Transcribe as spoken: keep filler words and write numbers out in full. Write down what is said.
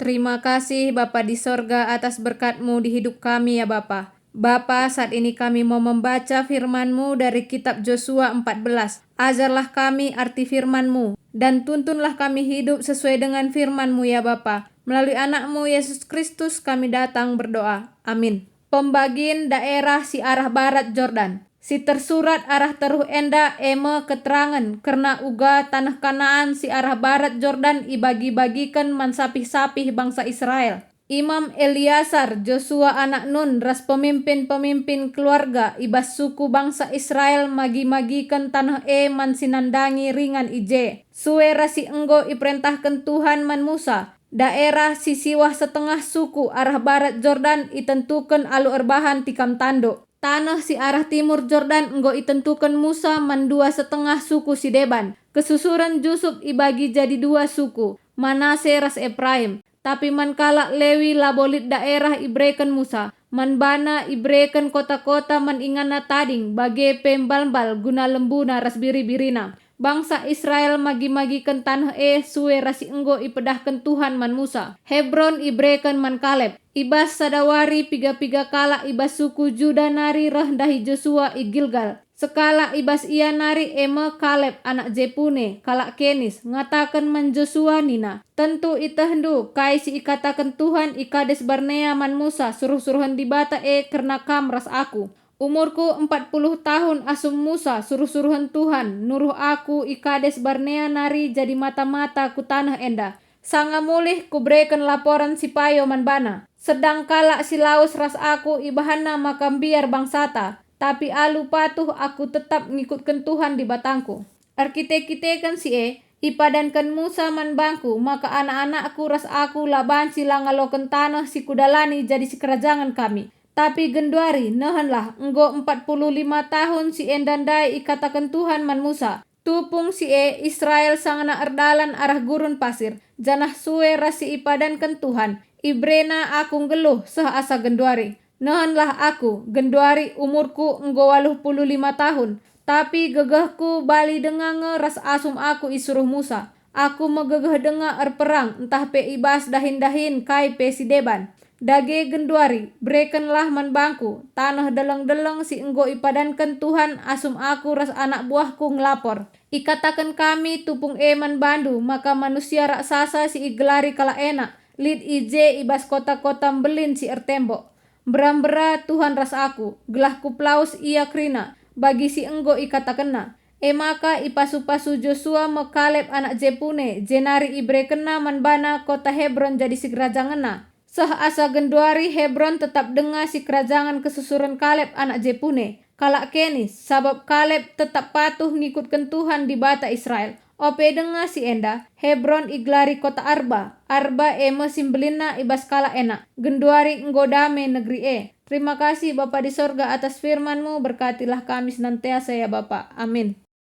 Terima kasih, Bapa di sorga, atas berkat-Mu di hidup kami, ya Bapa. Bapa, saat ini kami mau membaca firman-Mu dari kitab Josua empat belas. Ajarlah kami arti firman-Mu, dan tuntunlah kami hidup sesuai dengan firman-Mu, ya Bapa. Melalui Anak-Mu, Yesus Kristus, kami datang berdoa. Amin. Pembagin daerah si arah barat Jordan. Si tersurat arah teruh enda e me keterangen kerna uga taneh Kanaan si arah barat Jordan ibagi-bagiken man sapih-sapih bangsa Israel. Imam Eleasar, Josua anak Nun, ras pemimpin-pemimpin keluarga i bas suku bangsa Israel magi-magiken taneh e man si nandangi ringan i je, sue ras si enggo iperentahken Tuhan man Musa. Daerah si siwah setengah suku arah barat Jordan itentuken alu erbahan tikam tanduk. Taneh si arah timur Jordan enggo itentuken Musa man dua setengah suku si deban. Kesusuren Jusup ibagi jadi dua suku, Manase ras Epraim. Tapi man kalak Lewi labo lit daerah ibereken Musa. Man bana ibereken kota-kota man inganna tading, bage pe mbal-mbal guna lembuna ras biri-birina. Bangsa Israel magi-magiken taneh e sue ras si enggo ipedahken Tuhan man Musa. Hebron ibereken man Kaleb. I bas sada wari piga-piga kalak i bas suku Juda nari reh ndahi Josua i Gilgal. Sekalak i bas ia nari e me Kaleb anak Jepune, kalak Kenis, ngataken man Josua nina, "Tentu itehndu kai si ikataken Tuhan i Kades Barnea man Musa suruh-suruhen Dibata e kerna kam ras aku. Umurku empat puluh tahun asum Musa suruh-suruhen Tuhan nuruh aku i Kades Barnea nari jadi mata-mata ku taneh enda. Sanga mulih kubereken laporen si payo man bana. Sedang kalak si lawes ras aku ibahanna maka mbiar bangsata, tapi alu patuh aku tetap ngikutken Tuhan Dibatangku." Erkite-kiteken si e, ipadanken Musa man bangku maka anak-anakku ras aku la banci la ngaloken taneh si kudalani jadi sikerajangen kami. Tapi genduari, nehenlah, enggo empat puluh lima tahun si enda ndai ikataken Tuhan man Musa, "Tupung si e Israel sangana erdalan arah gurun pasir, janah sue ras si ipadanken Tuhan, iberena aku nggeluh seh asa genduari. Nehenlah aku, genduari umurku enggo waluh puluh lima tahun, tapi gegehku bali denga nge ras asum aku isuruh Musa. Aku megegeh denga erperang ntah pe i bas dahin-dahin kai pe si deban. Dage genduari, berekenlah man bangku taneh deleng-deleng si enggo ipadanken Tuhan asum aku ras anak buahku ngelapor." Ikataken kami tupung e man bandu maka manusia raksasa si igelari kalak enak lit i je i bas kota-kota mbelin si ertembok. Mbera-mbera Tuhan ras aku, gelah kupelawes ia kerina, bagi si enggo ikatakenna. E maka ipasu-pasu Josua me Kaleb anak Jepune, jenari iberekenna man bana kota Hebron jadi sikerajangenna. Seh asa genduari Hebron tetap denga sikerajangen kesusuren Kaleb anak Jepune, kalak Kenis, sabap Kaleb tetap patuh ngikutken Tuhan Dibata Israel. Ope denga si enda, Hebron igelari kota Arba. Arba e me si mbelinna i bas kalak enak. Genduari enggo dame negeri e. Terima kasih Bapa di sorga atas firman-Mu, berkatilah kami senantiasa ya Bapa. Amin.